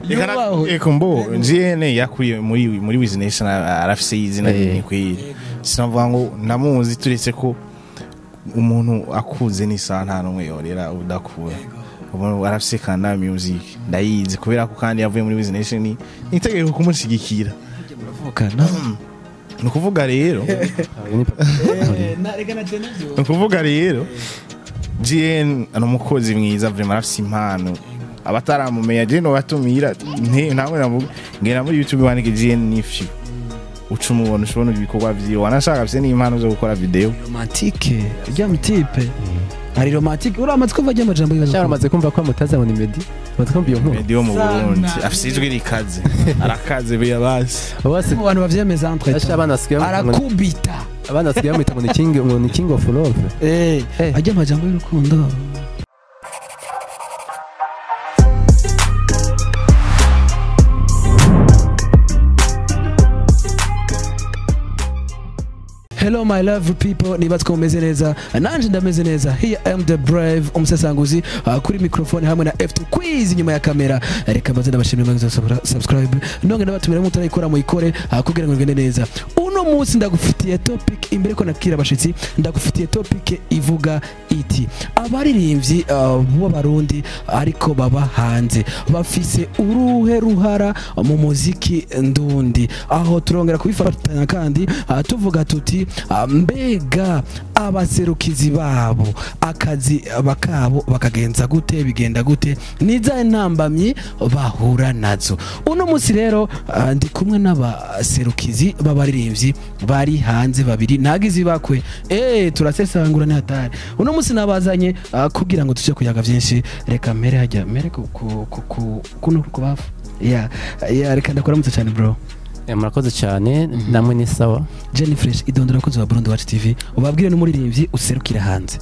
Yubahwe. Eko mbo GN yakuriye muri Wiz Nation, arafise izina rinini kwiri. Sinavuga ngo ndamuzi, turetse ko umuntu akuze n'isaha nta n'umwe yorera udakura. Ubu arafise Kanda Music, ndayizi kubera ko kandi yavuye muri Wiz Nation, ni itegeko kumushigikira. Muravukana? Ni ukuvuga rero, ni ukuvuga rero GN ni umukozi mwiza vraiment, arafise impano. Abataramumenya je nobatumira, ntawe navuga, ngenda muri YouTube wandike GN Nephew, uca umubona, ushobona ibikorwa vyiwe, wanashaka afise n'impano zo gukora video. Romantique rya mutipe ari romantique, uramaze kumva rya majambo yibaza. Cyangwa amaze kumva ko amutaza ngo ni Meddy, amaze kumva iyo nkuru. Meddy wo mu Sana. Burundi afise ijwi rikaze, arakaze biya basi. Bose Mu bantu bavyemeza entre Asha abana basigaye bamwita ngo ni- arakubita. Abana basigaye bamwita ngo ni king, ngo ni king of love. Ajya amajambo y'urukundo. Hello my love people, niba ko mumeze neza, nanje ndameze neza. Here I am the brave umusesanguzi, kuri microphone hamwe na F2 quiz inyuma ya kamera. Reka mbaze ndabashimira mwagize subscribe, nonge ndabatumira mutarayikora muyikore, kugira ngo bigende neza. Uno munsi ndagufitiye topic, imbere ko nakira abashitsi, ndagufitiye topic ivuga iti: abaririmbyi b'Abarundi ariko baba hanze bafise uruhe ruhara mu muziki ndundi? Aho turongera kubifatanya kandi, tuvuga tuti, mbega abaserukizi babo akazi bakabo bakagenza gute, bigenda gute, nizahe ntambamyi bahura nazo? Uno munsi rero, ndi kumwe n'abaserukizi b'abaririmbyi bari hanze babiri, ntagize bakwe, turasesangura, ni hatari. Uno munsi nabazanye, kugira ngo tuje kuyaga byinshi. Reka mere hajya mere ku ku ku ku kuno kubafu ya reka ndakuramutse cyane, bro. Murakoze cyane, namwe ni sawa? Jenny Fresh, idondora abakunzi ba Burundi Watch TV, ubabwire n'umuririmbyi userukira hanze.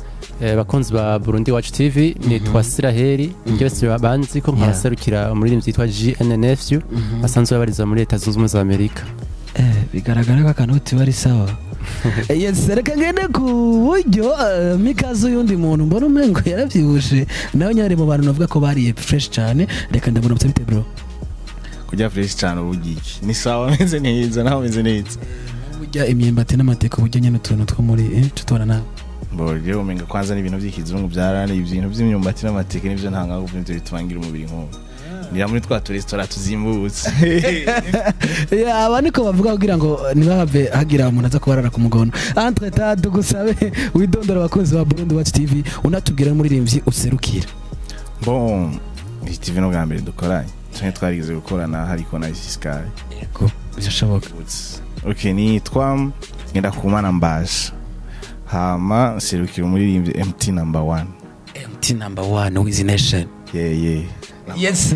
Bakunzi ba Burundi Watch TV, nitwa Siraheri, njye bose banzi ko nkaserukira umuririmbyi yitwa GNNFU, basanzwe babarizwa muri Leta Zunze Ubumwe za Amerika. Bigaragara ko akanoti bari sawa. Yes, reka ngende ku buryo, mikazo y'undi muntu mbona umengo yaravyibushe, nawe nyari mu bantu navuga ko bariye fresh cyane. Reka ndabona bite, bro? Kurya fresh cyane ubugiki ni sawa, meze neza, naho meze neza. Burya imyembati n'amateka, uburyo nyene utuntu two muri tutubona nawe. Mbo umenga kwanza n'ibintu by'ikizungu byarane, ibintu by'imyumbati n'amateke nivyo ntanga ngo bitubangira umubiri nk'ubu. Nira muri twa turesitora tuzimbutse. Ya, aba niko bavuga kugira ngo ntibahave hagira umuntu aza kubarara ku mugono. Entre temps tugusabe widondora abakunzi ba Burundi Watch TV, unatubwira n'umuririmbyi userukira. Bon, iyi TV no bwa mbere dukoranye canke twarigeze gukorana hariko na Siskari? Yego, birashoboka. Okay, nitwa Ngendakumana Mbasha, hama nserukira umuririmbyi MT number 1. MT number 1 Wiz Nation. Yeah. Yes,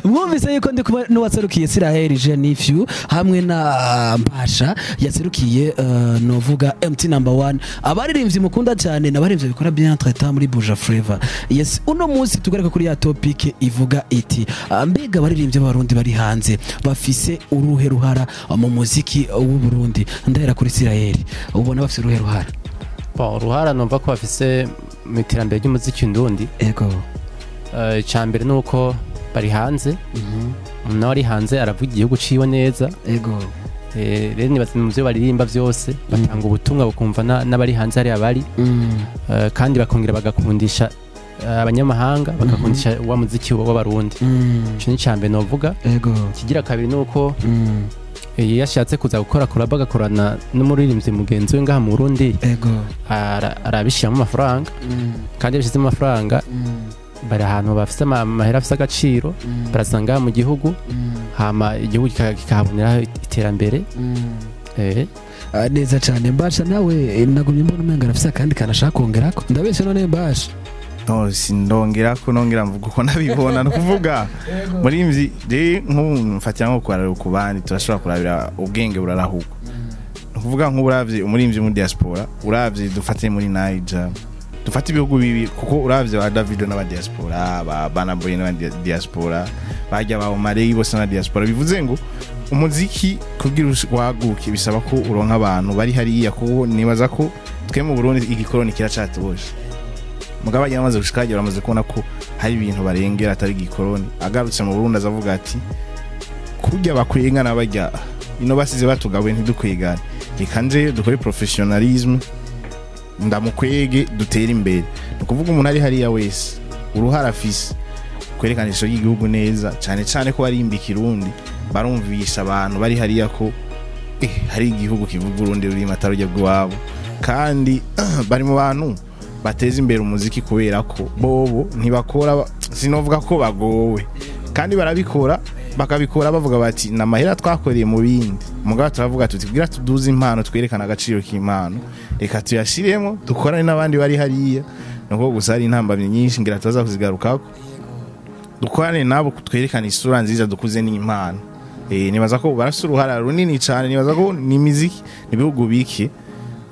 mwumvise yuko ndi kumwe n'uwaserukiye Siraheli Jenifew hamwe na Mbasha yaserukiye, novuga MT number 1, abaririmbyi mukunda cyane n'abaririmbyi bikora bien traitant muri Buja Flavor. Yes, uno munsi tugaruka kuri ya topic ivuga iti, mbega abaririmbyi b'Abarundi bari hanze bafise uruhe ruhara mu muziki w'u Burundi? Ndahera kuri Siraheli, ubona bafise uruhe ruhara? Bon, uruhara numva ko bafise mu iterambere ry'umuziki ndundi, icya mbere ni uko bari hanze, umuntu nawe ari hanze aravuga igihugu ciwe neza. Rero nibaza mu byo baririmba byose batanga ubutumwa bukumva n'abari hanze hariya bari. Kandi bakongera bagakundisha, abanyamahanga bagakundisha wa muziki w'Abarundi. Ico ni icya mbere novuga. Ikigira kabiri ni uko iyo ashatse kuza gukora collab agakorana n'umuririmbyi mugenzi we ngaha mu Burundi, arabishyiramo amafaranga, kandi iyo abishyizemo amafaranga, bari ahantu bafise amahera afise agaciro, baraza ngaha mu gihugu, hama igihugu kikahaboneraho iterambere. Ah, neza cyane. Mbasha nawe, nagumye mbona umenga arafise akandi kantu ashaka kongerako, ndabeshya none Mbasha? No, sindongera ko nongera mvuga uko nabibona. No kuvuga muri je nk'ubu mfatira nko kurarira ku bandi, turashobora kurabira ubwenge burarahugwa. Ni ukuvuga nk'uburavye umuririmvyi muri diaspora, uravye dufate muri Niger, dufate ibihugu bibi, kuko uravye ba Davido n'aba diaspora, ba Burna Boy n'aba diaspora, bajya ba Omarey bose n'aba diaspora. Bivuze ngo umuziki kugira waguke bisaba ko uronka abantu bari hariya, kuko nibaza ko twe mu Burundi igikoroni kiracatuboshe. Mugabo yamaze gushikagira, bamaze kubona ko hari ibintu barengera atari gikoroni. Agarutse mu Burundi azavuga ati kurya bakwengana bajya ino basize batugabuye ntidukwegane, reka nje dukore professionalisme, ndamukwege dutere imbere. Ni ukuvuga umuntu ari hariya wese uruhara afise kwerekana ishusho y'igihugu neza, cyane cyane ko barimba ikirundi, barumvisha abantu bari hariya ko hari igihugu kivuga urundi rurimi atari urujya rw'iwabo, kandi bari mu bantu bateza imbere umuziki kubera ko bobo ntibakora, sinovuga ko bagowe, kandi barabikora, bakabikora bavuga bati ni amahera twakoreye mu bindi. Mugabo turavuga tuti kugira tuduze impano, twerekane agaciro k'impano, reka tuyashiremo dukorane n'abandi bari hariya. Nuko gusa hari intambamyi nyinshi ngira tuza kuzigarukako, dukorane nabo twerekane isura nziza, dukuze n'impano. Nibaza ko barafise uruhara runini cyane, nibaza ko ni imiziki ibihugu bike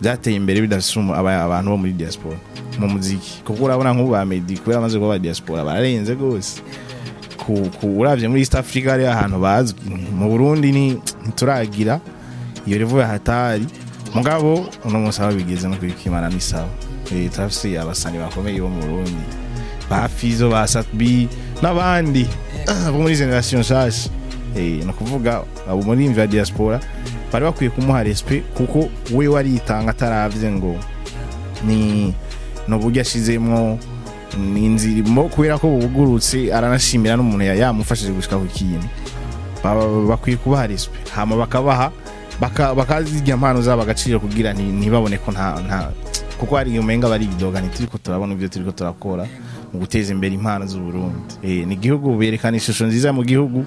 byateye imbere bidafise abantu bo muri diaspora mu muziki, kuko urabona nk'ubu ba Meddy kubera amaze kuba diaspora bararenze gose. Ku uravye muri East Africa ari ahantu bazwi, mu Burundi ni ntituragira iyo level ya hatari. Mugabo uno munsi aho bigeze no kwikimana ni sawa. Turafise abasani bakomeye bo mu Burundi, ba Fizo, ba Satbi n'abandi bo muri generation nshasha. No kuvuga abo muri imva diaspora bari bakwiye kumuha respect, kuko we waritanga ataravye ngo ni no buryo ashizemwo ni inzira, kubera ko bugurutse aranashimira n'umuntu yamufashije gushika ku kintu. Bakwiye kubaha respect, hama bakabaha bakazirya impano zabo agaciro, kugira ntibabone ko nta kuko hari umenga bari idoga ntituriko turabona ibyo turiko turakora mu guteza imbere impano z'u Burundi. Ni igihugu berekana ishusho nziza mu gihugu,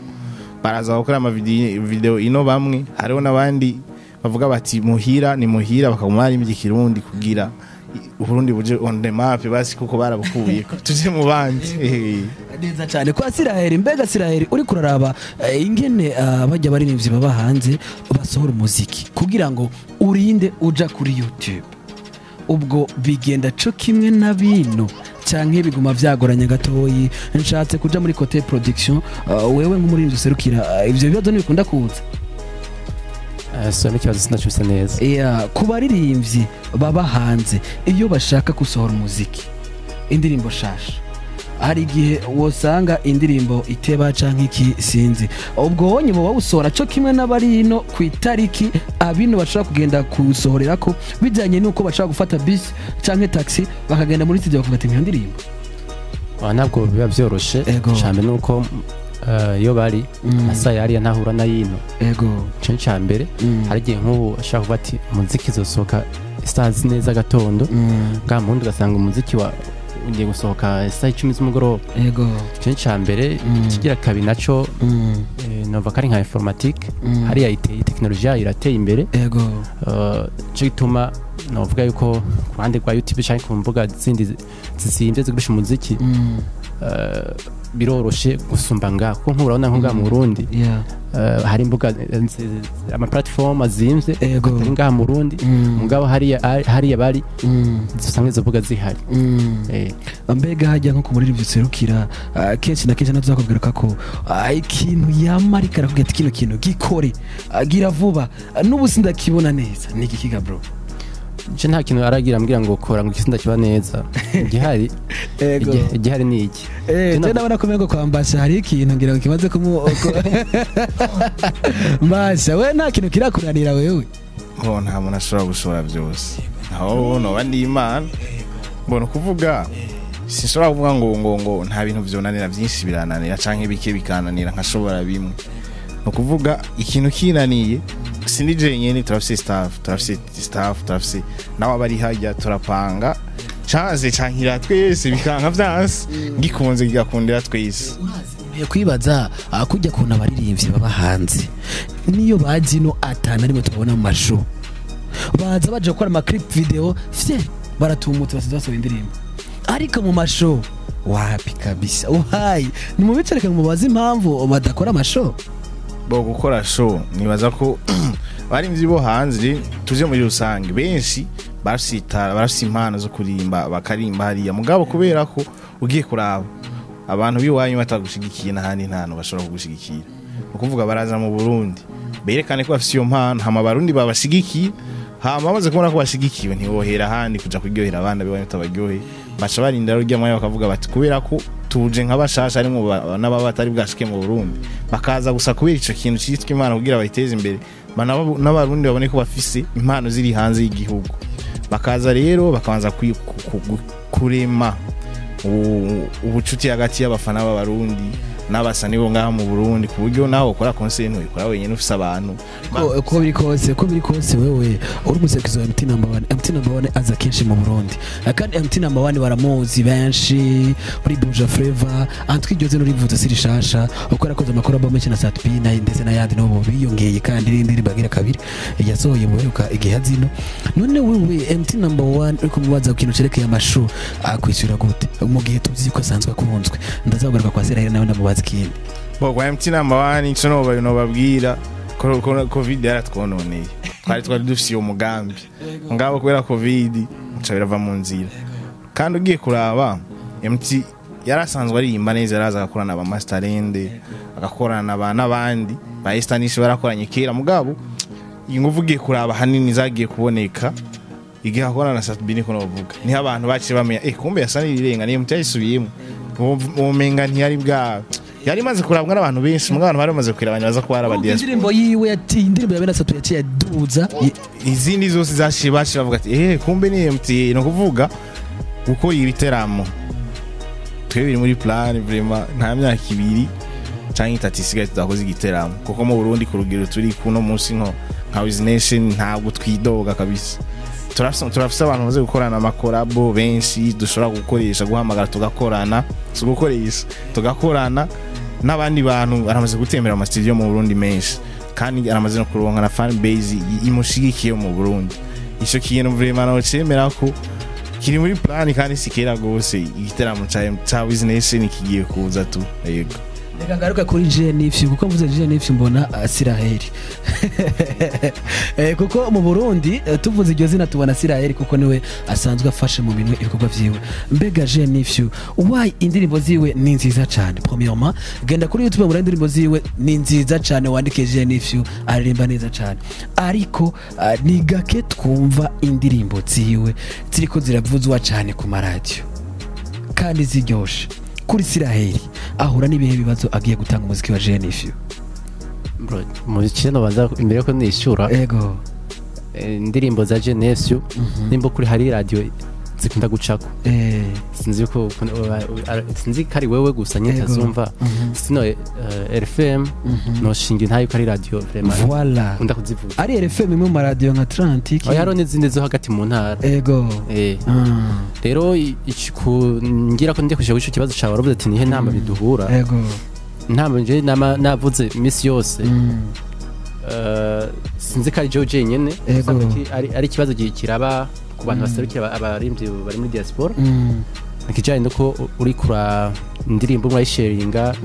baraza gukora ama video ino bamwe, hariho n'abandi bavuga bati muhira ni muhira, bakaguma bari mu Kirundi kugira Uburundi buje on the map basi, kuko barabukuye tuje mu bandi. Neza cyane kwa Siraheri. Mbega Siraheri, uri kuraraba ingene bajya baririmbyi baba hanze basohora umuziki kugira ngo urinde uja kuri YouTube, ubwo bigenda co kimwe na bino canke biguma vyagoranye gatoyi? Nshatse kuja muri côté production, wewe nk'umuririmbyi userukira, ivyo bibazo ntibikunda kuza? So n'ikibazo sinacumvise neza. Ku baririmbyi baba hanze iyo bashaka gusohora umuziki indirimbo shasha, hari igihe wosanga indirimbo iteba canke iki sinzi, ubwo wonye bo bawusohora co kimwe n'abari ino ku itariki abino bashaka kugenda kusohorerako, bijanye nuko bashaka gufata bus canke taxi bakagenda muri studio bakafata iyo ndirimbo? Ntabwo biba vyoroshe cyane, nuko iyo bari asa yari ntahura na yino. Ego cyo cyambere hari gihe nk'ubu ashaka kuba ati umuziki zosoka saa neza gatondo, nga mundi ugasanga umuziki wa ugiye gusohoka saa 10 z'umugoroba. Ego cyo cyambere kigira kabi naco nova kari nka informatique, hariya iteye technologie irateye imbere. Ego cyo gituma novuga yuko ku ruhande rwa YouTube cyangwa ku mbuga zindi zisimbye zigurisha umuziki biroroshe gusumba nga, kuko nkurabona nko mu Burundi hari imbuga ama platform azimvye atari ngaha mu Burundi, mugabo hariya bari usanga izo mbuga zihari. Mbega hajya nko kumurira ivyo serukira kenshi na kenshi natuzakubwira ko ikintu yamarika arakubwira ati kino kintu gikore gira vuba, n'ubu sindakibona neza, ni iki kiga bro? Je nta kintu aragira ambwira ngo kora ngo ikisinda kiba neza, igihari igihari ni iki. Je ndabona ko mengo kwambasha hari ikintu ngira ngo kimaze kumu Mbasha we nta kintu kirakuranira wewe. Ngo nta muntu ashobora gushora byose, aho no bandi Imana mbona kuvuga sinshobora kuvuga ngo ngo ngo nta bintu vyonanira byinshi birananira canke bike bikananira nkashobora bimwe. No kuvuga ikintu kinaniye sinije nyene, turafise staff, turafise nawe abari hajya turapanga chance cankira twese bikanka vyanse gikunze gigakundira twese. Urazi kwibaza kujya kuna abaririmbyi baba hanze niyo bazi no atana rimwe tubona mu masho baza baje gukora ama clip video fye baratumutse basize basohoye indirimbo, ariko mu masho wapi kabisa. Uhayi ni mu bicereka mu bazi impamvu badakora amasho bo gukora show. Nibaza ko barimvyi bo hanze tuje muri rusange benshi barasitara barafise impano zo kurimba bakarimba hariya, mugabo kubera ko ugiye kuraba abantu biwanyu batagushigikiye n'ahandi ntano bashobora kugushigikira. Ukuvuga baraza mu Burundi berekane ko bafise iyo mpano, hama Barundi babashigikiye, hama bamaze kubona ko bashigikiwe ntiwohera ahandi kuja kuryohera abandi biwanyu tabaryohe, Baca barinda rujya mwanya bakavuga bati kubera ko tuje nk'abashasha arimo n'ababa batari bwashike mu Burundi, bakaza gusa kubera ico kintu cyitwa impano kugira bayiteze imbere, n'abarundi babone ko bafise impano ziri hanze y'igihugu. Bakaza rero bakabanza kurema ubucuti hagati y'abafana b'abarundi n'abasani bo ngaha mu Burundi, ku buryo nawe ukora concert ntuyikora wenyine ufise abantu. Ko biri kose wewe uri umusekizo wa MT number 1. MT number 1 aza kenshi mu Burundi, kandi MT number 1 baramuzi benshi muri Buja Flavor antwigyoze n'urivuze siri shasha uko yarakoze amakuru aba menshi na Sat B na ndetse n'ayandi n'ubu biyongeye, kandi n'indi bagira kabiri yasohoye muheruka igihe azino. None wewe MT number 1 uri kumubaza ku kintu cerekeye amashu akwishyura gute mu gihe tuzi ko asanzwe akunzwe? Ndazagaruka kwa Seraheli nawe ndamubaza ikindi. Bo kwa MT number 1 ico no babwira Covid yaratwononeye, twari dufise uwo mugambi ngabo kubera Covid nca birava mu nzira. Kandi ugiye kuraba MT yarasanzwe aririmba neza, yaraza agakorana aba Masterende, agakorana n'abandi ba Estanish barakoranye kera, mugabo inguvu ugiye kuraba hanini zagiye kuboneka igihe akorana na Sat B niko novuga, niho abantu baciye bamenya kumbe yasa n'irenga ni MT yayisubiyemo, umenga ntiyari bwa yari maze kurabwa n'abantu benshi, mugabo abantu bari bamaze kwirabanya baza ko ari aba diaspora. Indirimbo yiwe yati indirimbo ya Benasatu yaciye aduza izindi zose zashiye bavuga ati kumbe ni MT. No kuvuga gukora ibiteramo twe biri muri plan vraiment, nta myaka ibiri canke itatu isigaye tudakoze igiteramo, kuko mu Burundi ku rugero turi kuno munsi nko nka Wiz Nation ntabwo twidoga kabisa. Turafise abantu bamaze gukorana amakorabo benshi dushobora gukoresha, guhamagara tugakorana, si gukoresha tugakorana n'abandi bantu. Aramaze gutembera ama studio mu Burundi menshi, kandi aramaze no kuronka na fan base imushigikiye mu Burundi. Ico kintu vraiment no cemera ko kiri muri plan, kandi sikera gose igiteramo ca Wiz Nation kigiye kuza tu. Yego, reka ngaruka kuri Jennifer, kuko mvuze Jennifer mbona Siraheli kuko mu Burundi tuvuze iryo zina tubona Siraheli kuko niwe asanzwe afashe mu minwe ibikorwa vyiwe. Mbega Jennifer, why indirimbo ziwe ni nziza cyane? Premièrement, genda kuri YouTube muri indirimbo ziwe ni nziza cyane, wandike Jennifer aririmba neza cyane, ariko ni gake twumva indirimbo ziwe ziriko ziravuzwa cyane ku maradiyo kandi ziryoshe. Kuri Siraheli ahura n'ibihe bibazo agiye gutanga umuziki wa Jennifer? Bro, muziki no baza imbere ko nishyura. Ego, indirimbo za Jennifer nimba kuri hari radio zikunda gucako. Sinzi ko sinzi kari wewe gusa nyine tazumva. Sino RFM no shingi ntayo kari radio vraiment. Voilà. Kunda kuzivuga. Ari RFM imwe mu radio nka Atlantic. Oya haro n'izindi zo hagati mu ntara. Ego. Rero ngira ko ndi kushaka ico kibazo cyawe waravuze ati nihe ntamba biduhura. Ego. Ntamba nje navuze misi yose. Sinzi kari Joe nyene ari ikibazo kiraba ku bantu baserukira abarimvyi bari muri diaspora. Nikijanye nuko uri kura indirimbo murayisharinga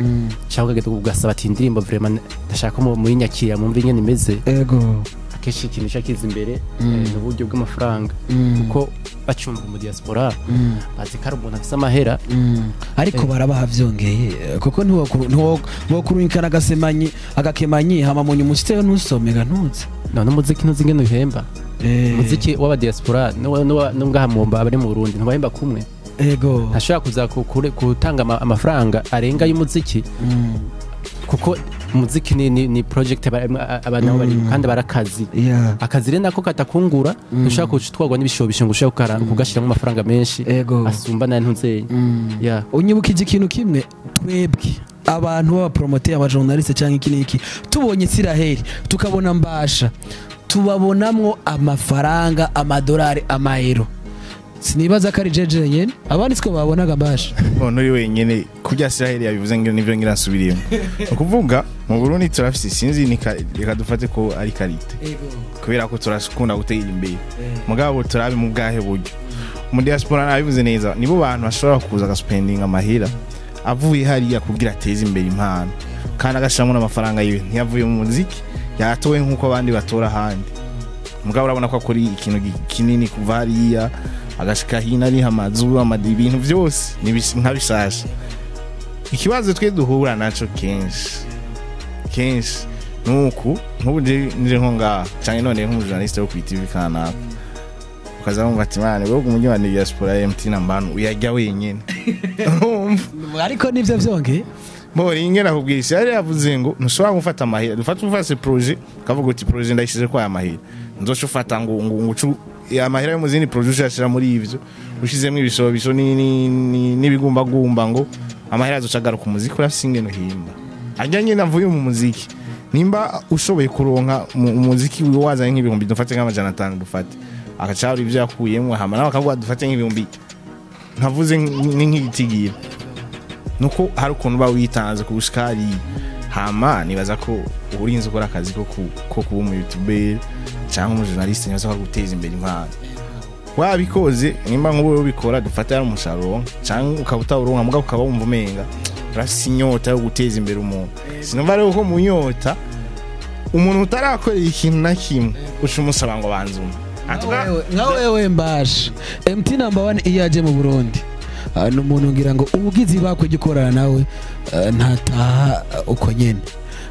cyangwa ukagenda ugasaba ati indirimbo vraiment ndashaka ko muyinyakira mumve ingene imeze. Ego. Akenshi ikintu cyakiza imbere n'uburyo bw'amafaranga, kuko bacumva mu diaspora bazi ko ari umuntu afise amahera, ariko barabaha vyongeye kuko ntiwokurunkana agasemanyi agakemanyi hama mu nyuma ushitseyo ntusomega ntuze. None umuziki ntuzi ingene uhemba. Umuziki w'aba diaspora n'ubwaha mu abari mu Burundi ntubahemba kumwe. Ego. Ntashobora kuza gutanga amafaranga arenga y'umuziki, kuko umuziki ni project abantu bari kandi barakazi. Akazi rero nako katakungura, ushaka kucitwagwa n'ibishobisho ngo ushaka kugashiramo amafaranga menshi asumba na ntunzenye. Unyibukije ikintu kimwe, twebwe abantu baba promoter aba journaliste cyangwa iki niki, tubonye Siraheli tukabona Mbasha tubabonamwo amafaranga, amadolari, amayero. Sinibaza ko ari jeje nyene abandi siko babonaga Mbasha. None uri wenyene kurya Siraheli yabivuze ngo nivyo ngira nsubiriyemo. Ukuvuga mu Burundi turafise sinzi ni reka dufate ko ari karite. Kubera ko turashikunda gutera imbere. Mugabo turabe mu bwahe buryo. Mu diaspora nabivuze neza, nibo bantu bashobora kuza gaspending amahera avuye hariya kugira ateze imbere impano, kandi agashiramo n'amafaranga yiwe, ntiyavuye mu muziki yatowe nkuko abandi batora ahandi. Mugabo urabona ko akora ikintu kinini kuva hariya agashika hino ari amazu amadi ibintu byose nka bishasha. Ikibazo twe duhura naco kenshi nuku nkubu nje nko ngaha canke none nk'umujournaliste wo kuri TV kanaka, Ukaza wumva ati mane wewe umujyi wa diaspora MT namba uyajya wenyine. Ariko nivyo vyonge Bo ingena kubwisha yari yavuze ngo ntushobora gufata amahera dufata ufase projet kavuga uti projet ndayishize kwa amahera nzoca ufata ngo ngo amahera yo muzindi projet ushashira muri ivyo ushizemo ibishobisho n'ibigumba gumba ngo amahera azoca agaruka umuziki urafise ingeno himba ajya nyine avuye mu muziki nimba ushoboye kuronka umuziki wazanye nk'ibihumbi dufate nka 500 dufate agaca ibyo yakuyemo hama nawe akavuga dufate nk'ibihumbi ntavuze nk'igitigira nuko hari ukuntu ba witanze ku bushikari hama nibaza ko urinze ukora akazi ko kuba umu YouTuber cyangwa umu journaliste nibaza ko guteza imbere impano wabikoze nimba nk'ubu ubikora dufate ari umusaruro cyangwa ukaba utawuronka mugabo ukaba wumva umenga urafise inyota yo guteza imbere umuntu sinumva rero ko mu nyota umuntu utarakorera ikintu na kimwe uca umusaba ngo banze umwe nka wewe mbasha MT number 1 iyo aje mu Burundi n'umuntu ngira ngo ubugizi bakwe gikorana nawe ntataha uko nyene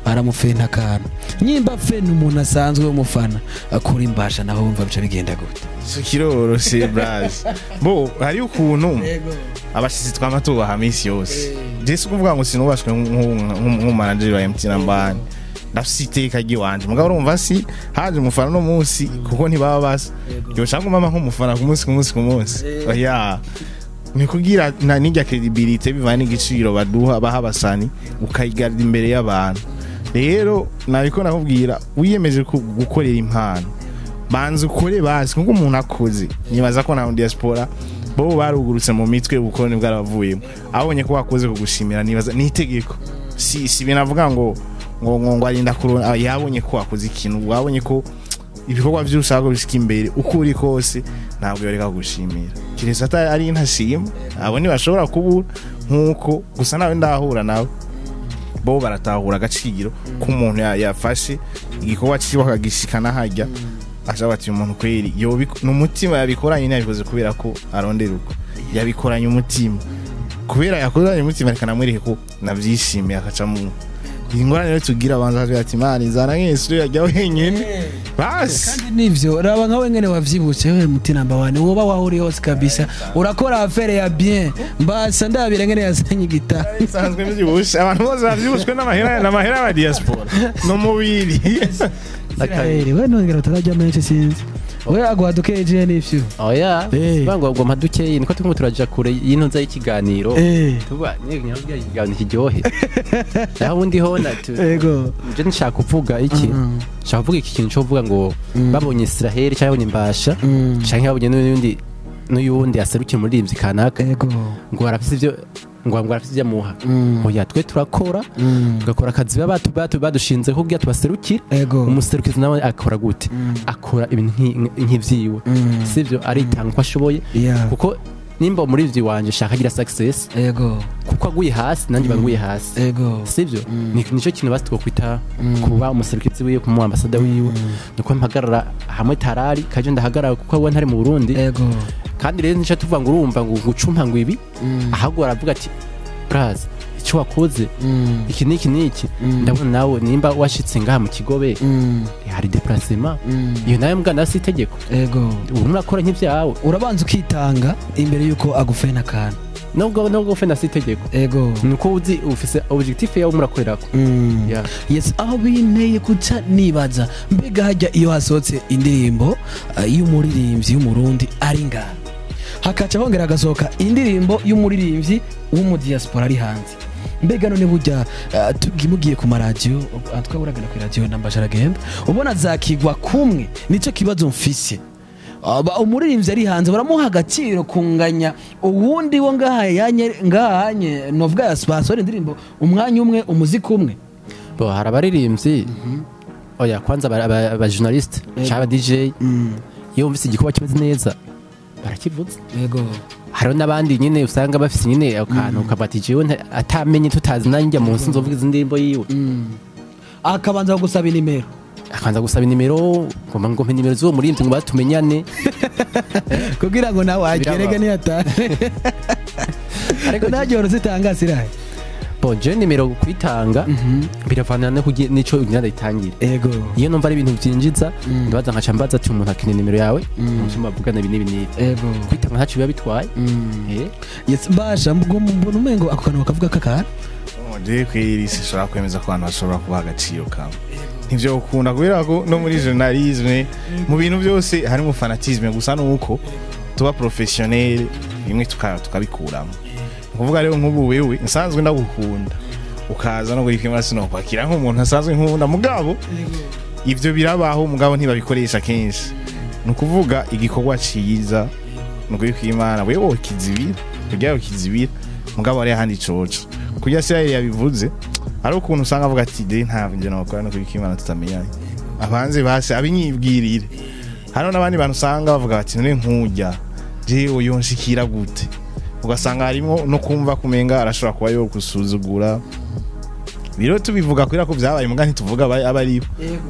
aramufenta akantu nyimba fena umuntu asanzwe w'umufana akora imbasha naho wumva bica bigenda gute kiroroshe braz bo hari ukuntu abashitsi twama tubaha misi yose je si kuvuga ngo sinubashwe nk'umanager wa MT number 1 ndafise iteka ry'iwanje mugabo urumva si haje umufana no munsi kuko ntibaba basa yoca mama nk'umufana ku munsi ku munsi ku munsi oya ni kugira na nijya credibility bivana n'igiciro baduha baha abasani ukayigarda imbere y'abantu rero nabiko nakubwira wiyemeje gukorera impano banza ukore basi kuko umuntu akoze nibaza ko na diaspora bo barugurutse mu mitwe ubukoroni bwarabavuyemo abonye ko wakoze kugushimira nibaza ni itegeko si binavuga ngo ngo ngo arinda kurona yabonye ko wakoze ikintu wabonye ko ibikorwa by'ushaka bishika imbere uko uri kose ntabwo yoreka kugushimira kiretse atari intashima abo ntibashobora kubura nkuko gusa nawe ndahura nawe bo baratahura agaciro k'umuntu yafashe igikorwa ciwe akagishikana hajya ashaka ati umuntu kweri n'umutima yabikoranye ntiyabikoze kubera ko arondera uko yabikoranye umutima kubera yakoranye umutima reka namwereke ko navyishimiye akaca mu ingorane rero tugira abanza akavuga ati mani nzana nk'isi yajya wenyine basi kandi nivyo raba nkawe ngene wavyibutse wewe MT number 1 woba wahuri hose kabisa urakora affaire ya bien mbasa ndabira ngene yazanye igita sanzwe mvyibushe abantu bose bavyibushwe n'amahera ya diaspora no mubiri Israel we nongera utarajya menshi sinzi we agwadukeje n'ivyo oya bangwa ngo mpaduke niko turimo turaja kure y'intuza y'ikiganiro tuba nyabwira ikiganiro kiryohe naho ubundi ho yego nje nshaka kuvuga iki nshaka kuvuga iki kintu cyo kuvuga ngo babonye Israel cyangwa babonye Mbasha cyangwa babonye n'undi n'uyundi aserukiye muri kanaka ngo arafise ivyo ngo arafise ivyo amuha oya twe turakora tugakora akazi badushinze ko kugira tubaserukire umuserukizi nawe akora gute akora ibintu nk'ivyiwe sivyo aritanga uko ashoboye kuko nimba umurivyi wanje shaka agira success kuko aguye hasi nanje banguye hasi sivyo nico kintu basi twokwita kuba umuserukizi wiwe kumu ambassador wiwe nuko mpagarara hamwe tarari kaje ndahagarara kuko we ntari mu Burundi kandi rero nico tuvuga ngo urumva ngo gucumpa ngo ibi ahubwo aravuga ati braz icyo wakoze iki niki niki ndabona nawe nimba washitse ngaha mu kigobe hari déplacement iyo nayo mbwa si itegeko yego ubu murakora nk'ivyawe urabanza ukitanga imbere yuko agufena akantu nubwo ufena si itegeko yego nuko uzi ufise objectif yawe murakorerako yes aho binteye kuca nibaza mbega hajya iyo hasohotse indirimbo y'umuririmbyi y'umurundi ari ngaha hakaca hongera hagasohoka indirimbo y'umuririmbyi w'umudiaspora ari hanze mbega none burya mugiye ku maradiyo twaburaga ku radio nambasha aragenda ubona zakigwa kumwe nicyo kibazo mfise umuririmbyi ari hanze baramuha agaciro kunganya uwundi wo ngahanye novuga ya sponsor indirimbo umwanya umwe umuziki umwe bo hari abaririmbyi oya kwanza aba journaliste cyangwa DJ iyo wumvise igikorwa kimeze neza barakivuze yego hariho n'abandi nyine usanga bafise nyine akantu ukabati jewe atamenye tutazi nanjye munsi nzovuga izi ndirimbo yiwe akabanza gusaba inimero akabanza gusaba inimero ngo mpe nimero z'uwo muririmbyi ngo batumenyane kugira ngo nawe agerege ntiyatane ariko ntajya zitanga sirahe Bon, je nimero kwitanga biravana no nico ugenda itangira. Ego. Iyo numva ari ibintu vyinjiza ndabaza nkaca mbaza ati umuntu akeneye nimero yawe, umutima bavugana ibi n'ibi n'ibi. Ego. Kwitanga ntaco biba bitwaye. Yes, Mbasha mbona umengo ako kantu bakavuga kakara. Je kwiri sinshobora kwemeza ko abantu bashobora kubaha agaciro kamwe. Ntivyo ukunda kubera ko no muri journalisme mu bintu byose harimo fanatisme, gusa nuko tuba professionnel bimwe tukabikuramo. Kuvuga rero nk'ubu wewe nsanzwe ndagukunda ukaza no gurikimara sinokwakira nk'umuntu asanzwe nkunda, mugabo ivyo birabaho, mugabo ntibabikoresha kenshi. Ni ukuvuga igikorwa ciza nukuri kw'Imana wewe wokizibira kugira ukizibira, mugabo ari ahandi coco kugira se yabivuze ari ukuntu usanga avuga ati de ntabwo nje nokora no kw'Imana tutamenyanye abanze base abinyibwirire. Hano n'abandi bantu usanga bavuga bati none nkujya jewe yonshikira gute, ugasanga harimo no kumva kumenga arashobora kuba yo gusuzugura. Biro tubivuga kubera ko byabaye muga ntituvuga abari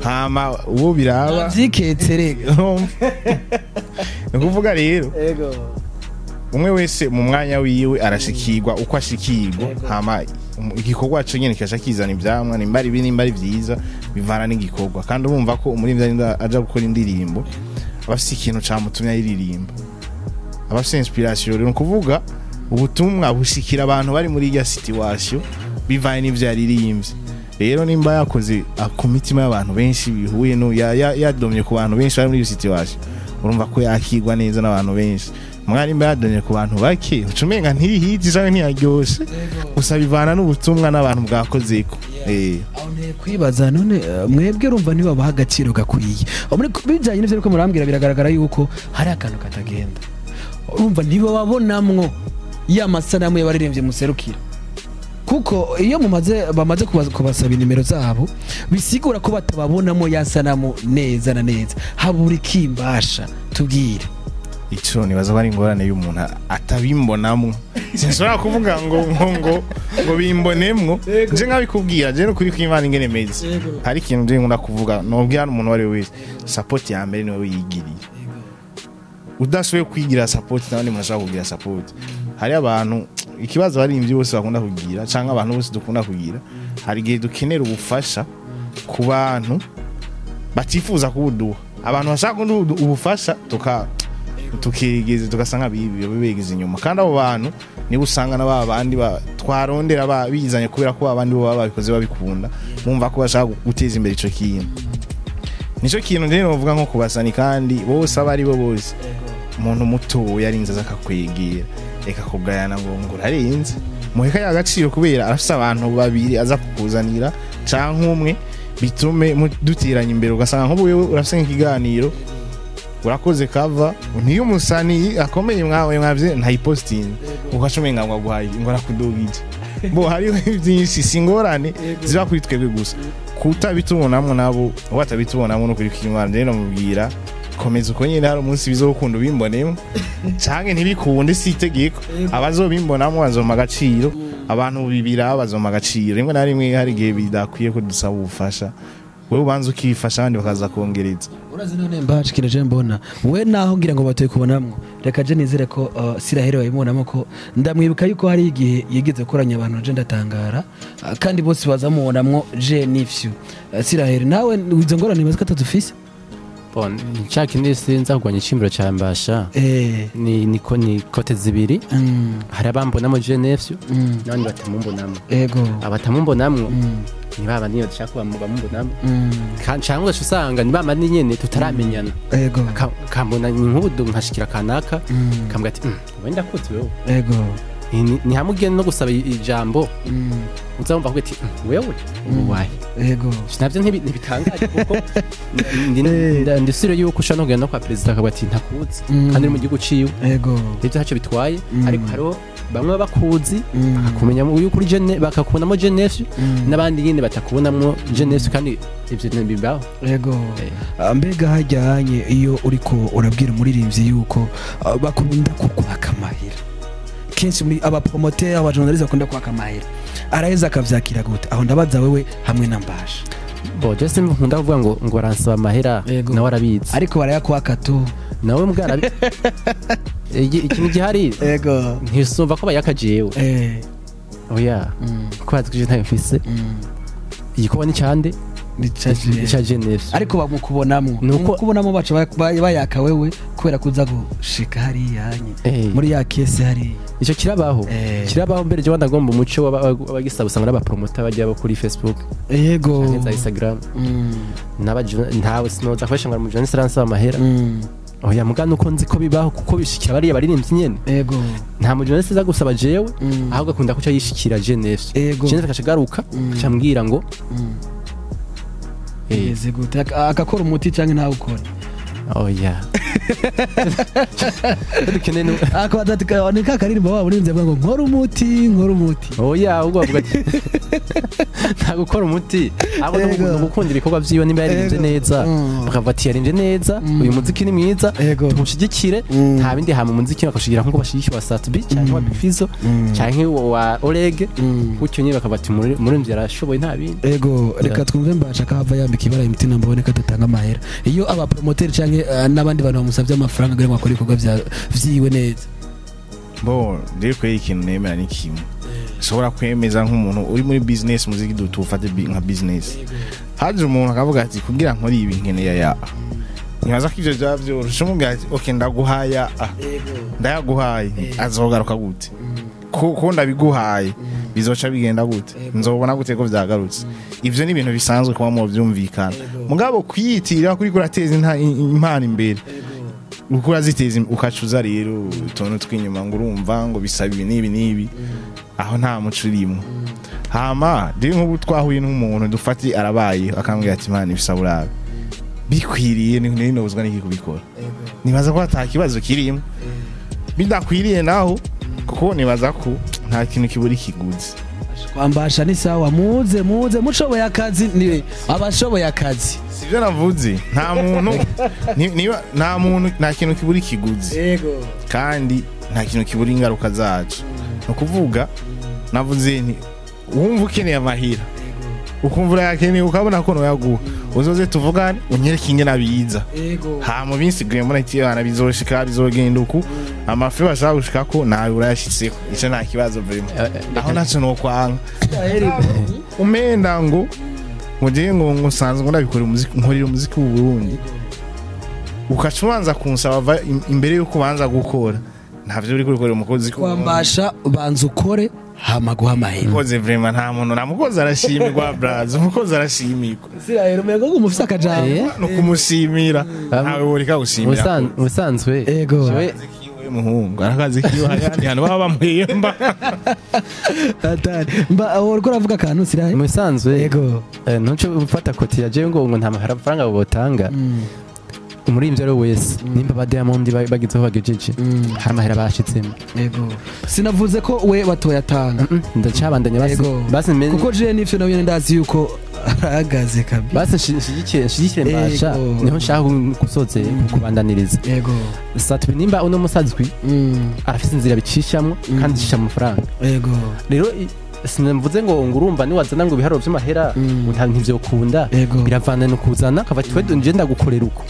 hama uwo biraba vyiketse rega. Ni kuvuga rero umwe wese mu mwanya wiwe arashikirwa uko ashikirwa, hama igikorwa cyo nyene kikaca kizana ivyamwa, nimba ari binimba ari vyiza bivana n'igikorwa. Kandi urumva ko umuririmbyi aja gukora indirimbo abafise ikintu camutumye ayiririmba, abafise inspiration. Rero kuvuga ubutumwa bushikira abantu bari muri irya situation bivanye n'ivyo yaririmbye. Rero nimba yakoze ku mitima y'abantu benshi bihuye no yadomye ku bantu benshi bari muri iyo situation, urumva ko yakirwa neza n'abantu benshi. Mwari nimba yadomye ku bantu bake ucumenga ntirihizi canke ntiyaryoshe, gusa bivana n'ubutumwa n'abantu bwakozeko. Aho nteye kwibaza none mwebwe urumva ntibabaha agaciro gakwiye bijanye n'ivyo ariko murambwira, biragaragara yuko hari akantu katagenda. Urumva ntibababonamwo ya masanamu y'abaririmbyi muserukira, kuko iyo bamaze kubasaba inimero zabo bisigura ko batababonamo ya sanamu neza na neza. Habura ikimbasha tubwire ico nibaza bari ingorane y'umuntu atabimbonamwo. Sinshobora kuvuga ngo ngo ngo bimbonemwo, nje nkabikubwira je no kuri kw'Imana ingene meze. Hari ikintu nje nkunda kuvuga nobwira n'umuntu wari wese, support ya mbere niwe wiyigiriye. Udashoboye kwigira support n'abandi murashaka kugira support. Hari abantu ikibazo abaririmbyi bose bakunda kugira canke abantu bose dukunda kugira, hari igihe dukenera ubufasha ku bantu batifuza kubuduha, abantu bashaka ubufasha tukigeze tugasanga bibegeze inyuma. Kandi abo bantu niba usanga na babandi twarondera bizanye kubera ko abandi bo babikoze babikunda, bumva ko bashaka guteza imbere ico kintu. Nico kintu nje novuga nko kubasani, kandi bose abari bo bose umuntu muto yarinze akakwegera reka kugayana ngo ngurarenze muheka yagaciro kubera arafise abantu babiri aza kukuzanira canke umwe bitume dutiranye imbere. Ugasanga nk'ubu wewe urafise ikiganiro urakoze kava ntiyo umusani akomeye mwawe mwavye ntayiposting ukacumenga ngo aguhaye ngo arakudugije bo. Hariho byinshi singorane ziba kuri twebwe gusa kutabitubonamwo nabo watabitubonamwo no kuri kw'Imana. Rero namubwira komeza uko nyene, hari umunsi bizokunda ubimbonemo canke ntibikunde si itegeko, abazobimbonamwo bazompa agaciro, abantu bibira bazompa agaciro. Rimwe na rimwe hari igihe bidakwiye ko dusaba ubufasha, wewe ubanza ukifasha abandi bakaza kongereza. Urazi none Mbaje kire je mbona we naho ngira ngo batoye kubonamwo, reka je nizere ko Siraheri wayibonamo ko ndamwibuka yuko hari igihe yigeze gukoranya abantu je ndatangara, kandi bose bazamubonamwo je n'ivyo. Siraheri nawe izo ngorane nibaza ko atazufise. Bon, nshaka indi sinza kugwanya icimbiro ca Mbasha. Ni ni kote zibiri. Hari abambonamo je n'ivyo n'abandi batamumbonamo. Ego. Abatamumbonamwo ni baba niyo dushaka bamumbonamo. Cyangwa usanga ni baba nyene tutaramenyana. Ego. Kambona nk'ubu nkashikira kanaka kambwa ati wenda kuzi wewe. Ego. Ni hamwe no gusaba ijambo. Uzamva ko ati wewe uwaye. Ego. Sinavyo ntibitangaje kuko ndisire yuko ushobora no kugenda kwa president akaba ati ntakuzi kandi uri mu gihugu ciwe. Ego. Ivyo haco bitwaye, ariko hariho bamwe bakuzi bakakumenya yuko uri jeune, bakakubonamo jeune n'abandi nyine batakubonamo jeune, kandi ivyo ntibibaho. Ego. Mbega hajyanye iyo uriko urabwira umuririmbyi yuko bakunda kukwaka amahera, kenshi muri abapromoteur abajournaliste bakunda kwaka amahera, araheza akavyakira gute? Aho ndabaza wewe hamwe na Mbasha. Bo je sinkunda kuvuga ngo aransaba amahera, nawe arabizi, ariko barayakwaka tu nawe mbwa ikintu gihari. Ego. Ntisumva ko bayaka jewe. Oya, kuko bazi ko je ntayo mfise. Igikorwa ni cande? Ni Ni ca Geneve. Ariko bamukubonamwo. Mukubonamo baca bayaka wewe kubera kuza gushika hariya nye muri ya kese hariya. Ico kirabaho. Kirabaho mbere je wandagomba umuco w'abagisaba, usanga n'abapromota bajya bo kuri Facebook canke za Instagram. Ntawe sinoza akoresha ngo mu journalist aransaba amahera. Oya, muga nuko nzi ko bibaho, kuko bishikira bariya baririmbyi nyene. Nta mu journalist aza gusaba jewe, ahubwo akunda kuca yishikira Geneve. Geneve akashagaruka acambwira ngo Bimeze gute? Agakora umuti canke ntawe ukora? Oya, dukeneye Akabaza ati, ni ka karirimbo waba urinze avuga ngo nkora umuti, nkora umuti. Oya, ahubwo bavuga ati nta gukora umuti, ahubwo ni ugukunda ibikorwa vyiwe. Nimba yaririmbye neza, bakavuga ati yaririmbye neza, uyu muziki ni mwiza, tumushyigikire. Nta bindi. Hama umuziki bakawushyigikira nk'uko bashyigikiye wa Sat-B canke wa Big Fizzo canke wa Oreg, gutyo nyine bakavuga ati umuririmbyi arashoboye, nta bindi. Ego, reka twumve Mbasha kahava yambika ibara imitima, mbone ko adatanga amahera iyo abapromoteri canke n'abandi bantu bamusabye amafaranga kugira ngo akore ibikorwa vyiwe neza. Bo rero kweri, ikintu nemera ni kimwe nshobora kwemeza nk'umuntu uri muri business, muziki tufate nka business. Haje umuntu akavuga ati kugira nkore ibi nkeneye ya, ntibaza ko ivyo byaba vyoroshe. Umubwira ati okay, ndaguhaya, ah, ndayaguhaye, azogaruka gute? Ko ndabiguhaye, bizoca bigenda gute? Nzobona gute ko vyagarutse? Ivyo ni ibintu bisanzwe kuba mu vyumvikana. Mugabo kwiyitirira kuri kurateza impano imbere, uko uraziteza ukacuza rero utuntu tw'inyuma ngo urumva ngo bisaba ibi n'ibi n'ibi, aho nta muco urimo. Hama rero nk'ubu twahuye n'umuntu, dufate arabaye, akambwira ati imana ibisaba urabe bikwiriye, ni nobuzwa n'iki kubikora? Nibaza ko ata kibazo kirimo. Bidakwiriye naho, kuko nibaza ko nta kintu kibura ikiguzi. Kwambasha ni sawa, muze muze mushoboye akazi, ni abashoboye akazi. Sivyo navuze? Nta muntu niba nta muntu, nta kintu kibura ikiguzi. Kandi nta kintu kibura ingaruka zacu. Ni ukuvuga navuze nti wumva ukeneye amahira, ukumva urayakeneye, ukabona ko noyaguha, uzoze tuvugane, unyereke ingene abiza. Hama binsigaye mbona ati bana bizoshika, bizogenda uku, amafi bashaka gushikako nawe urayashitseko, ico nta kibazo vraiment. Aho ntaco nokwanga umenda ngo jewe ngo nsanzwe ngo ndabikora umuziki, nkorera umuziki w'u Burundi, ukaca ubanza kunsaba imbere yuko ubanza gukora, ntavyo uri kurikorera umukozi ko Kwambasha, banza ukore hama guha amahera. Umukozi vraiment, nta muntu, nta mukozi arashimirwa braza, umukozi arashimirwa. Sirahera umengo ngo umufise akajambo. No kumushimira, ntawe woreka gushimira. Musanzwe jewe Kiwe muhungu arakazi kiwe, ayandi hantu baba bamuhemba. Atari mba uriko uravuga akantu, Sirahera. Musanzwe ntuce ufata côté ya jewe ngo nta mafaranga botanga. Umuririmbyi ari we wese, nimba ba Diamond bagize aho bagejeje, hari amahera bashitsemo. Ego, sinavuze ko we batoyatanga. Ndacabandanya basi. Basi Kuko je nivyo nawe nyene ndazi yuko arahagaze kabisa. Basi nshigikire Mbasha. Niho nshaka gusoze kubandaniriza. Sat-B nimba uno musazwi, arafise inzira bicishamwo kandi icisha amafaranga. Rero sinamvuze ngo urumva niwazana ngo ibiharuro vy'amahera ngo nta ntivyokunda. Biravana no kuzana akava twe nje ndagukorera uko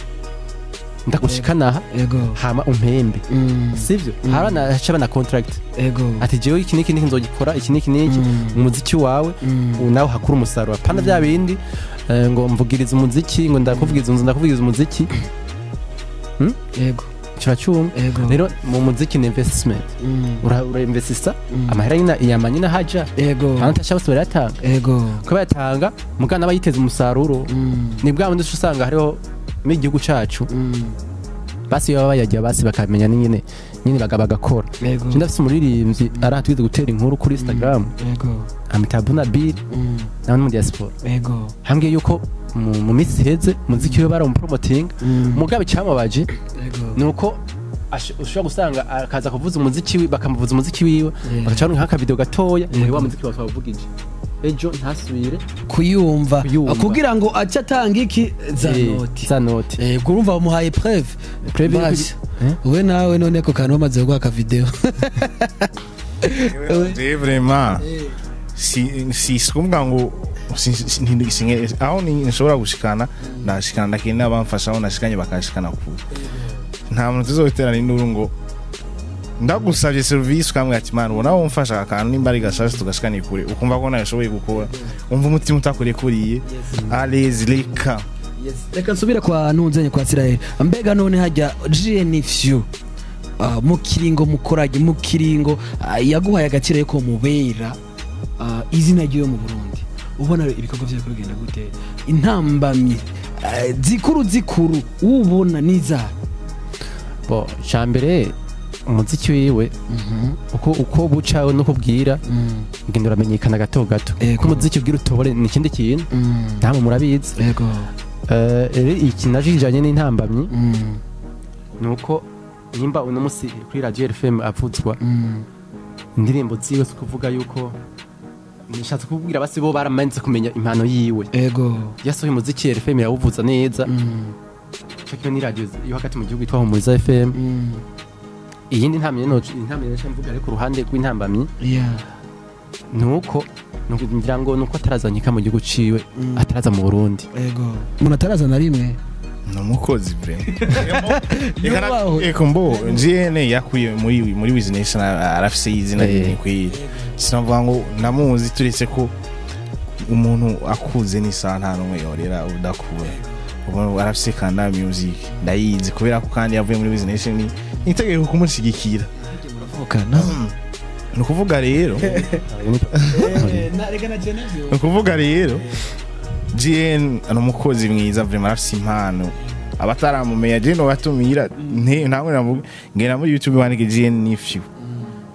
ndagushikana aha, hama umpembe. Sivyo? Harana haca na contract ati jewe iki niki niki nzogikora, iki niki niki, umuziki wawe nawe hakura umusaruro, apana bya bindi ngo mvugiriza umuziki, ngo ndakuvugiriza inzu, ndakuvugiriza umuziki. Kiracuma. Rero mu muziki ni investment. Ura investisa amahera nyina iyama nyina haja. Abantu bose barayatanga. Ko bayatanga mugana aba yiteza umusaruro. Ni bwa bundi usanga hariho mu gihugu cacu basi baba bayajya basi bakamenya nyine nyine bagakora. Je ndafise umuririmbyi aratwize gutera inkuru kuri Instagram, amita Buna Bill, nawe ni mu diaspora. Hambwiye yuko mu minsi iheze muziki we baramupromoting, mugabe cyamubaje nuko ushobora gusanga akaza kuvuza umuziki we, bakamuvuza umuziki wiwe, bagaca baronka nk'akavideo gatoya muri wa muziki twavugije ejo, ntasubire kuyumva. Kuyumva. Kugira ngo ace atanga iki za noti. Za noti. Urumva bamuhaye preuve. Preuve. Basi. Eh? We nawe none ko kantu bamaze guha aka video. Je vraiment si sikuvuga ngo aho ni nshobora gushikana, ndashikana, ndakeneye abamfasha, aho nashikanye bakashikana kure. Nta muntu tuzoterana induru ngo Ndagusabye service ukambwira ati man, ubona wumfasha akantu nimba ari gashasha tugashikana kure, ukumva ko nawe ushoboye gukora, umva umutima utakurekuriye, allez, reka. Reka nsubire kwa ntunzenye kwa Israel. Mbega none hajya GNFU mu kiringo mukorage, mu kiringo yaguhaye agaciro yuko mubera izina ryiwe mu Burundi, ubona ibikorwa vyawe bigenda gute? Intambamyi zikuru ubona niza? Bo cyambere umuziki wiwe uko buca no kubwira ngenda uramenyekana gato gato, ko umuziki ubwira utobore ni ikindi kintu, namwe murabizi. Yego. Iki naje kijanye n'intambamyi nuko nimba uno musi kuri radio RFM avuzwa indirimbo ziwe, kuvuga yuko nishatse kubwira basi bo baramenze kumenya impano yiwe. Yego. Yasohoye umuziki RFM yawuvuza neza. Cyo ni radio yo hagati mu gihugu itwa Humuriza FM. Iyindi ntamenye no intamenye mvuga ariko ruhande rw'intambamyi nuko ngira ngo nuko atarazanyika mu gihugu ciwe, ataraza mu Burundi. Yego. Umuntu ataraza na rimwe no mukozi vraiment. Eko mbo GN yakuye muri business arafise izina rinini kwiye. Sinavuga ngo namuzi, turetse ko umuntu akuze ni saa nta numwe yorera udakura. Ubu arafise Kanda Music ndayizi kubera ko kandi yavuye muri business ni nitegeko kumushigikira. Nukuvuga rero nukuvuga rero GN ni umukozi mwiza vraiment, arafise impano. Abataramumenya GN batumira ntabwo navuga ngena muri YouTube bandike GN Nephew,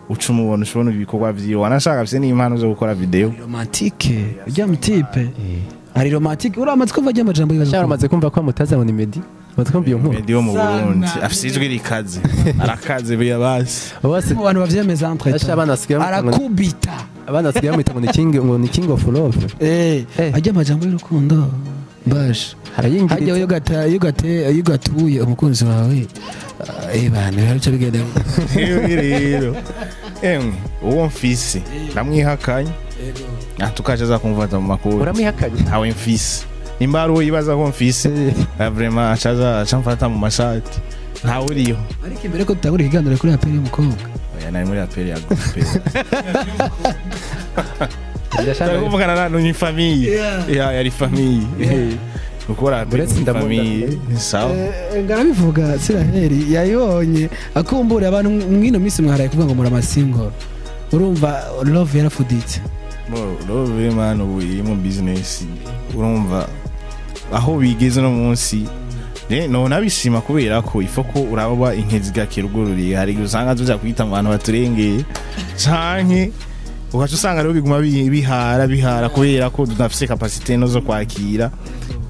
uca umubona ushobona ibikorwa vyiwe, wanashaka afise n'impano zo gukora video romantique. Ujya mutipe ari romantique, uramaze kumva ajya amajambo yibaza. Cyaramaze kumva ko mutaza ngo ni Meddy, amaze kumva iyo nkuru. Meddy wo mu Burundi afise ijwi rikaze, arakaze biya basi. Bose mu bantu bavyemeza entre abana basigaye arakubita, abana basigaye bamwita ngo ni king, ngo ni king of love. Ajya amajambo y'urukundo bash harayingiritse. Hajya iyo gatuye umukunzi wawe bana bica bigenda rero. Emwe uwo mfise ndamwihakanye, atukaje za kumvata mu makuru. Uramwihakanye? Ntawe mfise, nimba ari uwo yibaza ko mfise vraiment acaza acamfata mu mashati, ntawe uriyo. Ariko imbere ko tutangura ikiganiro kuri apeli y'umukobwa, oya nari muri apeli ya groupe. Ndashaka ni famille, ya yari famille gukora famille ni sawa. Ngarabivuga Siraheri yayonye akumbura abantu mwino minsi mwaraye kuvuga ngo muri amasingoro, urumva love yarafuditse. Bo love man ubu iri mu business, urumva aho bigeze no munsi no nabishima kubera ko ifoko uraba inkezi gakirugururiye, hari usanga tuja kwita abantu baturengeye canke ugaca usanga rero biguma bihara kubera ko tudafise capacité no zo kwakira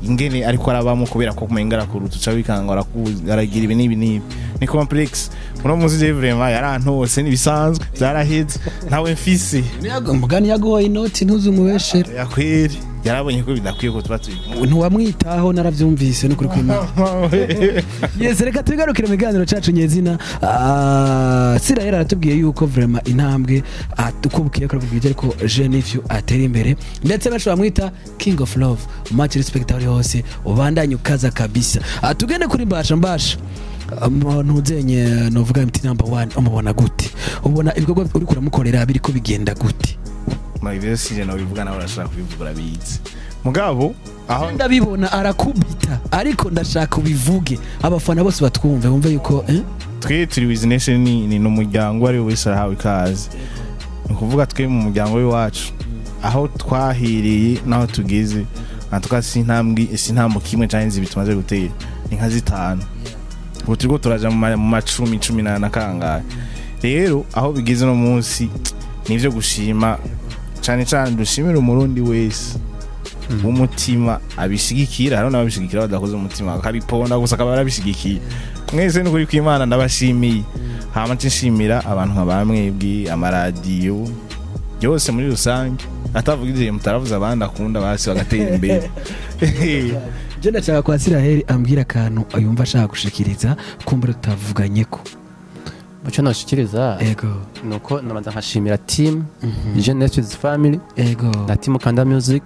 ingene ariko arabamo, kubera ko kumengara kuruta uca bikangora aragira ibi n'ibi n'ibi ni complex. Uno muzi je vraiment yarantose nibisanzwe byaraheze ntawe mfise. Mugani yaguhoye inoti ntuzumubeshere yakweri, yarabonye ko bidakwiye ko tuba turi ntiwamwitaho, naravyumvise no kuri kwimana. Yes, reka tubigarukire mu kiganiro cacu nyezina. Sirahera aratubwiye yuko vraiment intambwe atukubwiye ko arabwije ariko Genifyu atera imbere, ndetse benshi bamwita King of Love. Much respect aho hose, ubandanye ukaza kabisa. Tugende kuri Mbasha. Mbasha ntuzenye novuga MT number 1, umubona gute? Ubona ibikorwa uri kuramukorera biriko bigenda gute? Ivyo sije nawe bivuga nawe urashaka kubivugura bizi. Mugabo aho ndabibona arakubita, ariko ndashaka ubivuge abafana bose batwumve bumve yuko twe turi business ni n'umuryango ari wese arahawe ikaze. Ni kuvuga twe mu muryango w'iwacu aho twahiriye naho tugeze, antuka sintambwe sintambo kimwe cyane bitumaze gutera ni nka zitanu. Ubu turiko turaja mu macumi 10 na kangahe. Rero aho bigeze no munsi nivyo gushima cyane cyane dushimira umurundi wese umutima abishigikira, haro n'abishigikira badakoze umutima akabiponda gusa akaba arabishigikiye. Mwese n'ukuri kw'Imana ndabashimiye. Hama nshimira abantu nka bamwebwe amaradiyo yose muri rusange, atavuga ivyo mutaravuza abandi akunda basi bagatera imbere. Je ndashaka kwa Siraheri ambwira akantu yumva ashaka gushikiriza kumbura tutavuganye ko. Muco nashikiriza yego nuko nabanza nkashimira team Genesis Family yego na team Kanda Music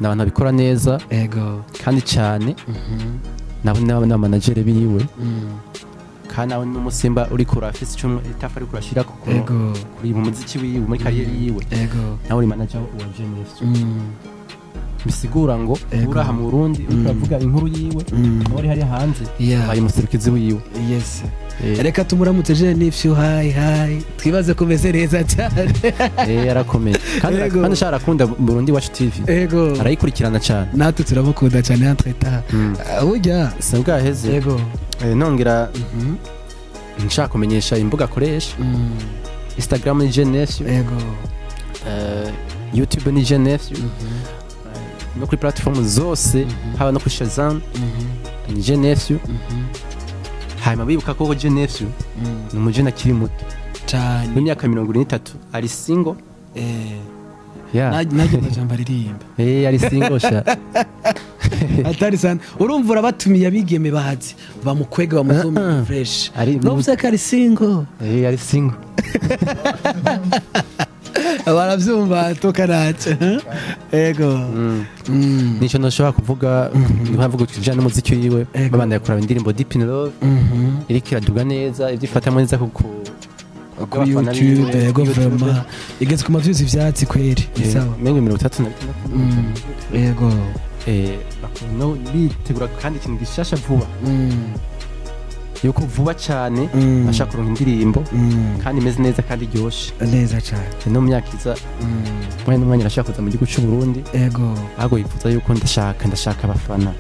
n'abantu babikora neza yego kandi cyane nabo n'aba manager biwe Kandi nawe n'umusimba uriko urafise ico itafa ariko urashira kuri mu muziki wiwe, muri carrière yiwe. Nawe uri manager wa Geneve. Bisigura ngo uraha mu Burundi uriko uravuga inkuru yiwe, nawe ari hari hanze abaye umuserukizi wiwe. Yes. Reka tumuramutse Geneve, hi hi, twibaze ko meze neza cyane. Arakomeye kandi ashaka arakunda Burundi Wacu TV. Arayikurikirana cyane. Natwe turamukunda cyane entre-temps. Burya sibwa heze. Yego. Nongera nshaka kumenyesha imbuga akoresha. Instagram ni Geneve. Yego. YouTube ni Geneve. No kuri platform zose, haba no kuri Shazam ni Geneve. Hanyuma bibuka ko Geneve ni umujene akiri muto cyane, mu myaka 73 ari single. Najye majambo aririmba. Ari single sha. Atari sana. Urumva urabatumiye abigeme bahazi bamukwega bamuzume fresh. Nuvuze ko ari single. Ari single. Baravyumva tokanace. Ego. Nico nashobora kuvuga, nkavuga kujana n'umuziki wiwe, babandanya kuraba indirimbo Deep in Love. Iriko iraduga neza, ivyifatamo neza kuko kuri YouTube. Ego vraiment igeze ku ma views ivyatsi kweri. Ni sawa. Mengo 36. Ego. No bitegura kandi ikintu gishasha vuba. Yuko vuba cyane ashaka kuronka indirimbo kandi imeze neza kandi iryoshe neza cyane. No myaka iza mwene n'umwanya arashaka kuza mu gihugu cy'u Burundi. Ego. Ago yifuza yuko ndashaka abafana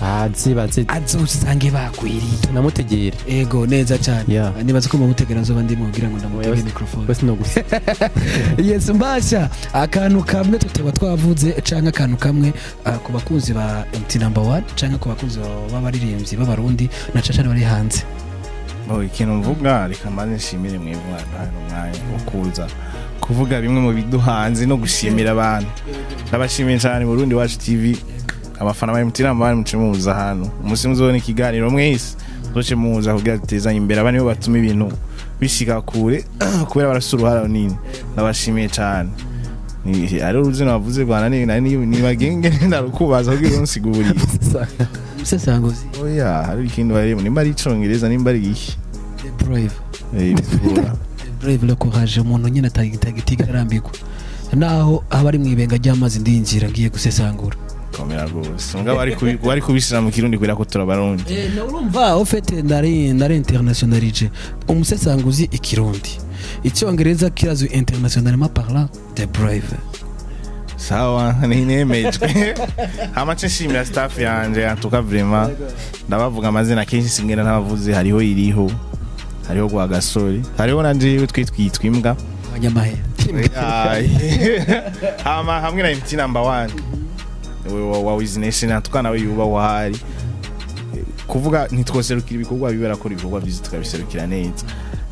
baze azosange bagwiriye tunamutegere. Ego neza cyane. Nibaza ko mutegera nzoba ndi mugira ngo ndamutege microphone. Bose no gusa. Yes, mbasha akantu kamwe tutaba twavuze canke akantu kamwe ku bakunzi ba MT number 1 canke ku bakunzi b'abaririmbyi b'abarundi na cacane bari hanze. Ikintu mvuga reka mbanze nshimire mwebwe mwaduhaye umwanya wo kuza kuvuga bimwe mu biduhanze no gushimira abantu. Ndabashimiye cyane Burundi Wacu TV, abafana ba MT number 1 muce muza hano. Umunsi muzobona ikiganiro mwese muzoce muza kugira dutezanye imbere. Aba nibo batuma ibintu bishika kure kubera barafise uruhara runini. Ndabashimiye cyane. Ari uruzina bavuze Rwanda ni bagenge ndarukubaza kugira unsigurire. Umusesanguzi. Oya, hari ikintu barimo nimba ari icongereza nimba ari iki. The Brave. The Brave le courage, umuntu nyine atagitiga arambikwa. Naho aba ari mwibenga ry'amazi ndinjira ngiye gusesangura. Komera gose. Mugabo bari kubishira mu Kirundi kubera ko turabarundi. No urumva au fait nari internationalije. Umusesanguzi ikirundi. Icyongereza kirazwi internationalement parlant, The Brave. Sawa, ninemejwe. Amace nshimira staff yanje antuka vraiment. Ndabavuga amazina kenshi singenda ntabavuze, hariho iriho. Hariho gwa gasori. Hariho nanje twitwitwa imbwa. Abanyamahera. Hama hamwe na MT number 1. Wa Wiz Nation antuka nawe yuba wahari. Kuvuga ntitwoserukira ibikorwa bibera ko ibikorwa byiza tukabiserukira neza.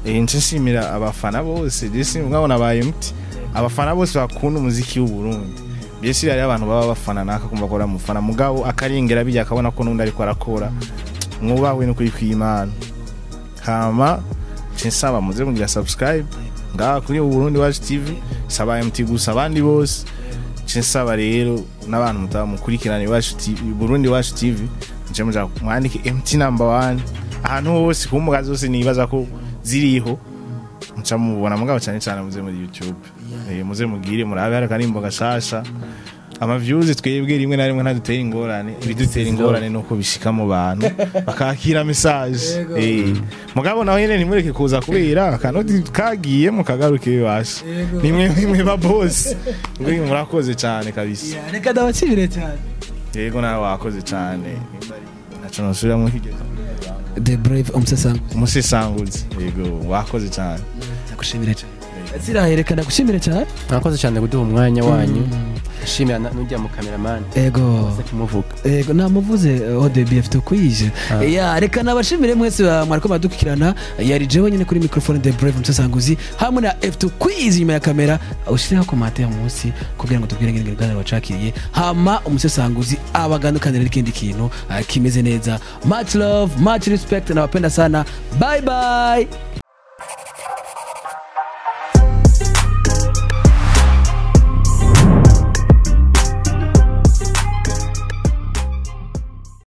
Nshimira abafana bose, je mwabona ba MT. Abafana bose bakunda umuziki w'u Burundi. Byese ari abantu baba bafana naka kumva ko ramufana mugabo akarengera bijya akabona ko nundi ariko arakora. Mwubahwe no kuri kwimana. Hama nsaba muze mugira subscribe ngaha kuri Burundi Wacu TV, saba MT gusa abandi bose. Nsaba rero n'abantu mutamukurikirana Iwacu TV, Burundi Wacu TV, nje muja mwandike MT number 1 ahantu hose ku mbuga zose nibaza ko ziriho. Nca mubona mugabo cyane cyane muze muri YouTube. Muze mugire murabe hari karimbo gashasha. Ama views twebwe rimwe na rimwe ntadutera ingorane, ibidutera ingorane nuko bishika mu bantu bakakira message. Mugabo naho nyene ntimureke kuza kubera akanoti kagiye mukagaruke bibasha. Nimwe nimwe ba boss. Ngwi murakoze cyane kabisa. Reka ndabashimire cyane. Yego nawe wakoze cyane. Naco nosubira mu kigeze. The Brave umusesanguzi. Yego wakoze cyane. Ndagushimire cyane. Ziraherekana gushimire cyane. Mwakoze cyane kuduha umwanya wanyu. Shimira nujya mu cameraman. Ego. Kumuvuga. Ego namuvuze ODBF tukwije. Ya reka nabashimire mwese mwariko madukirana. Yari jewe nyine kuri microphone The Brave umusesanguzi hamwe na F2 quiz inyuma ya kamera. Ushireho commentaire munsi kugira ngo tubwire ngene ngene wacakiriye. Hama umusesanguzi abagandukanira n'ikindi kintu kimeze neza. Much love, much respect, nawapenda sana. Bye bye.